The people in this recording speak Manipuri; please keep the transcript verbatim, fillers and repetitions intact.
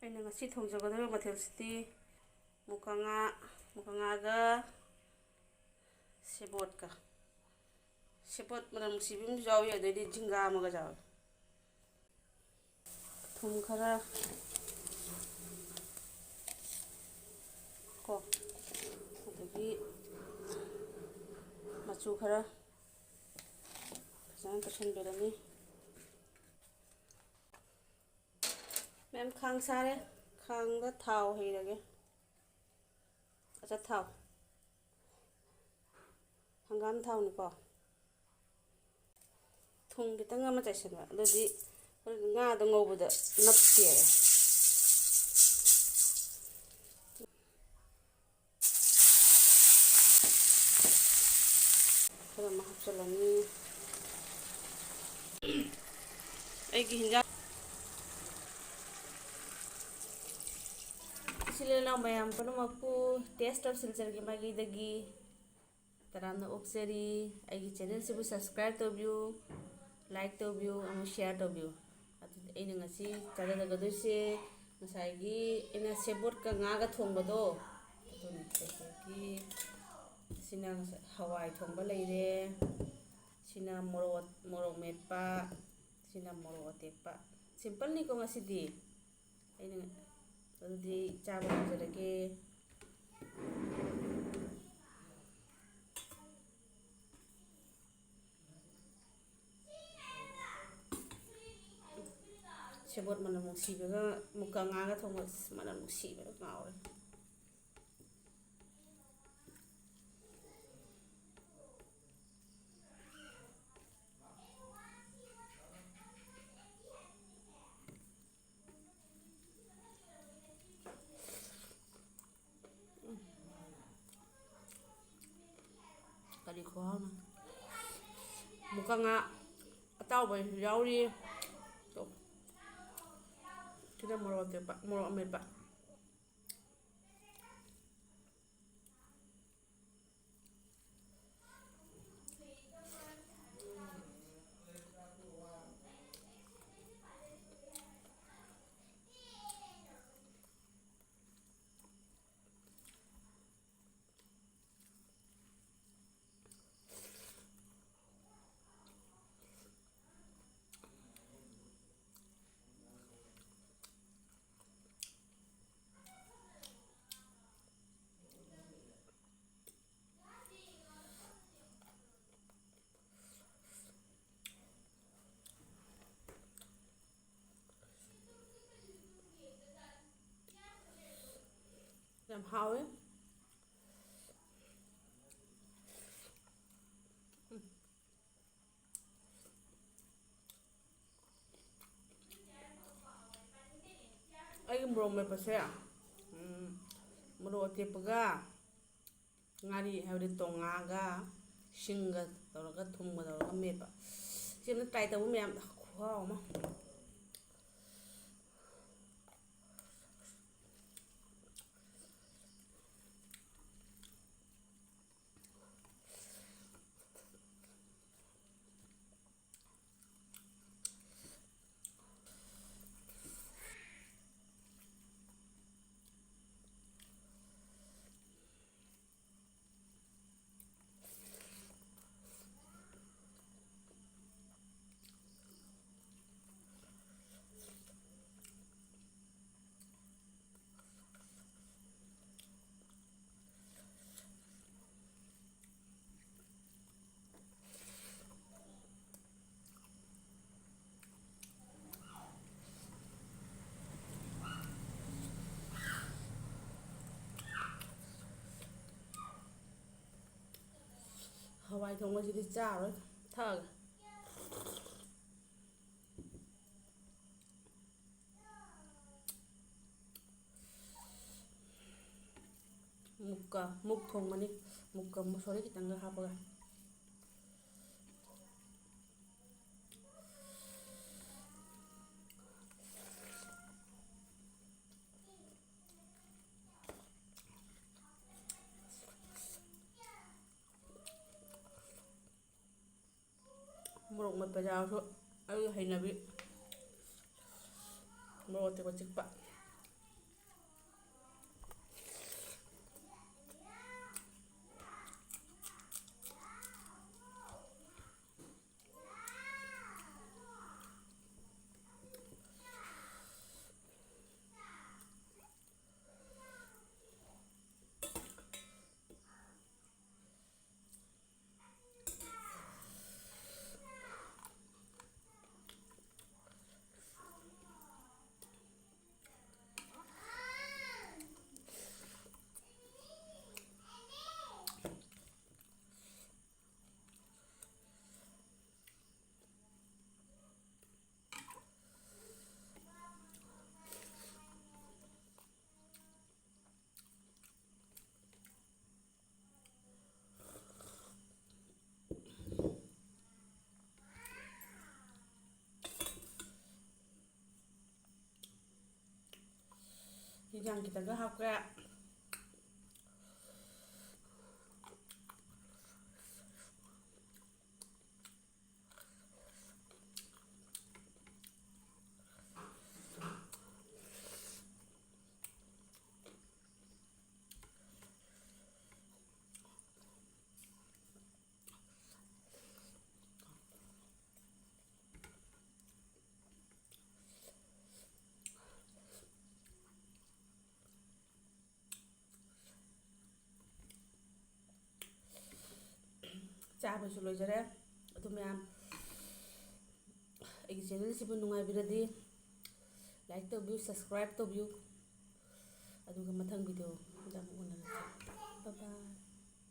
ꯑꯩꯅ ꯉꯁꯤ ꯊꯣꯡꯖꯒꯗꯧꯔꯤꯕ ꯃꯊꯦꯜꯁꯤꯗꯤ ꯃꯨꯀꯥ ꯉꯥ, ꯃꯨꯀꯥ ꯉꯥꯒ ꯁꯦꯕꯣꯠꯀ꯫ ꯁꯦꯕꯣꯠ ꯃꯅꯝ ꯅꯨꯡꯁꯤꯕꯤ ꯑꯃꯁꯨ ꯌꯥꯎꯏ, ꯑꯗꯩꯗꯤ ꯖꯤꯡꯒꯥ ꯑꯃꯒ ꯌꯥꯎꯏ꯫ ꯊꯨꯝ ꯈꯔ ꯀꯣ, ꯑꯗꯒꯤ ꯃꯆꯨ ꯈꯔ ꯐꯖꯅ ꯇꯩꯁꯤꯟꯕꯤꯔꯅꯤ꯫ ꯃꯌꯥꯝ ꯈꯥꯡ ꯁꯥꯔꯦ, ꯈꯥꯡꯗ ꯊꯥꯎ ꯍꯩꯔꯒꯦ꯫ ꯑꯆꯥꯊꯥꯎ, ꯍꯪꯒꯥꯝ ꯊꯥꯎꯅꯤꯀꯣ꯫ ꯊꯨꯝ ꯈꯤꯇꯪ ꯑꯃ ꯆꯥꯏꯁꯤꯟꯕ, ꯑꯗꯨꯗꯤ ꯍꯣꯔꯦꯟ ꯉꯥꯗꯣ ꯉꯧꯕꯗ ꯅꯞꯇꯦꯕ꯫ ꯈꯔ ꯑꯃ ꯍꯥꯞꯆꯤꯜꯂꯅꯤ꯫ ꯑꯩꯒꯤ ꯍꯤꯟꯖꯥꯡ ꯏꯆꯤꯜ ꯏꯅꯥꯎ ꯃꯌꯥꯝ ꯄꯨꯝꯅꯃꯛꯄꯨ Taste of Silchar ꯒꯤ ꯃꯥꯏꯀꯩꯗꯒꯤ ꯇꯔꯥꯝꯅ ꯑꯣꯛꯆꯔꯤ꯫ ꯑꯩꯒꯤ channel ꯁꯤꯕꯨ subscribe ꯇꯧꯕꯤꯌꯨ, like ꯇꯧꯕꯤꯌꯨ, ꯑꯃꯨꯛ share ꯇꯧꯕꯤꯌꯨ꯫ ꯑꯗꯨꯗꯤ ꯑꯩꯅ ꯉꯁꯤ ꯆꯥꯖꯒꯗꯣꯏꯁꯦ ꯉꯁꯥꯏꯒꯤ ꯑꯩꯅ ꯁꯦꯕꯣꯠꯀ ꯉꯥꯒ ꯊꯣꯡꯕꯗꯣ ꯑꯗꯨꯅꯤ꯫ ꯑꯗꯒꯤ ꯁꯤꯅ ꯉꯁꯥꯏ ꯍꯋꯥꯏ ꯊꯣꯡꯕ ꯂꯩꯔꯦ, ꯁꯤꯅ ꯃꯣꯔꯣꯛ, ꯃꯣꯔꯣꯛ ꯃꯦꯠꯄ, ꯁꯤꯅ ꯃꯣꯔꯣꯛ ꯑꯇꯦꯛꯄ꯫ Simple ꯅꯤꯀꯣ ꯉꯁꯤꯗꯤ꯫ ꯑꯩꯅ ꯑꯗꯨꯗꯤ ꯆꯥꯕ ꯍꯧꯖꯔꯒꯦ꯫ ꯁꯦꯕꯣꯠ ꯃꯅꯝ ꯅꯨꯡꯁꯤꯕꯒ ꯃꯨꯀ ꯉꯥꯒ ꯊꯣꯡꯕ, ꯑꯁ, ꯃꯅꯝ ꯅꯨꯡꯁꯤꯕꯒ ꯉꯥꯎꯔꯦ꯫ ꯀꯔꯤ ꯈꯨꯍꯥꯎꯅꯣ! ꯃꯨꯀ ꯉꯥ ꯑꯇꯥꯎꯕꯁꯨ ꯌꯥꯎꯔꯤ꯫ ꯇꯣ꯫ ꯁꯤꯅ ꯃꯣꯔꯣꯛ ꯑꯇꯦꯛꯄ, ꯃꯣꯔꯣꯛ ꯑꯃꯦꯠꯄ꯫ ꯌꯥꯝ ꯍꯥꯎꯋꯦ꯫ ꯑꯩꯒꯤ ꯃꯣꯔꯣꯛ ꯃꯦꯠꯄꯁꯦ, ꯎꯝ, ꯃꯣꯔꯣꯛ ꯑꯇꯦꯛꯄꯒ, ꯉꯥꯔꯤ ꯍꯥꯏꯕꯗꯤ ꯇꯣꯉꯥꯒ, ꯁꯤꯡꯒ ꯇꯧꯔꯒ, ꯊꯨꯝꯒ ꯇꯧꯔꯒ ꯃꯦꯠꯄ꯫ ꯁꯤ ꯑꯝꯇ try ꯇꯧꯕ ꯃꯌꯥꯝ, ꯈꯨꯍꯥꯎ ꯑꯃ꯫ ꯍꯋꯥꯏ ꯊꯣꯡꯕꯁꯤꯗꯤ ꯆꯥꯔꯣꯏ, ꯊꯛꯑꯒꯦ꯫ ꯃꯨꯛꯀ, ꯃꯨꯛ ꯊꯣꯡꯕꯅꯤ꯫ ꯃꯨꯛꯀ ꯃꯨꯁꯣꯔꯤ ꯈꯤꯇꯪꯒ ꯍꯥꯞꯄꯒ꯫ ꯃꯣꯔꯣꯛ ꯃꯦꯠꯄ ꯆꯥꯔꯁꯨ ꯑꯩꯒꯤ ꯍꯩꯅꯕꯤ ꯃꯣꯔꯣꯛ ꯑꯇꯦꯛꯄ ꯆꯤꯛꯄ꯫ ꯌꯥꯝ ꯈꯤꯇꯪꯒ ꯍꯥꯞꯈ꯭ꯔꯦ꯫ ꯆꯥꯕꯁꯨ ꯂꯣꯏꯖꯔꯦ꯫ ꯑꯗꯨ ꯃꯌꯥꯝ, ꯑꯩꯒꯤ ꯆꯦꯅꯦꯜꯁꯤꯕꯨ ꯅꯨꯡꯉꯥꯏꯕꯤꯔꯗꯤ like ꯇꯧꯕꯤꯌꯨ, subscribe ꯇꯧꯕꯤꯌꯨ꯫ ꯑꯗꯨꯒ ꯃꯊꯪ ꯚꯤꯗꯤꯑꯣꯗ ꯑꯃꯨꯛ ꯎꯅꯔꯁꯤ꯫ Bye bye꯫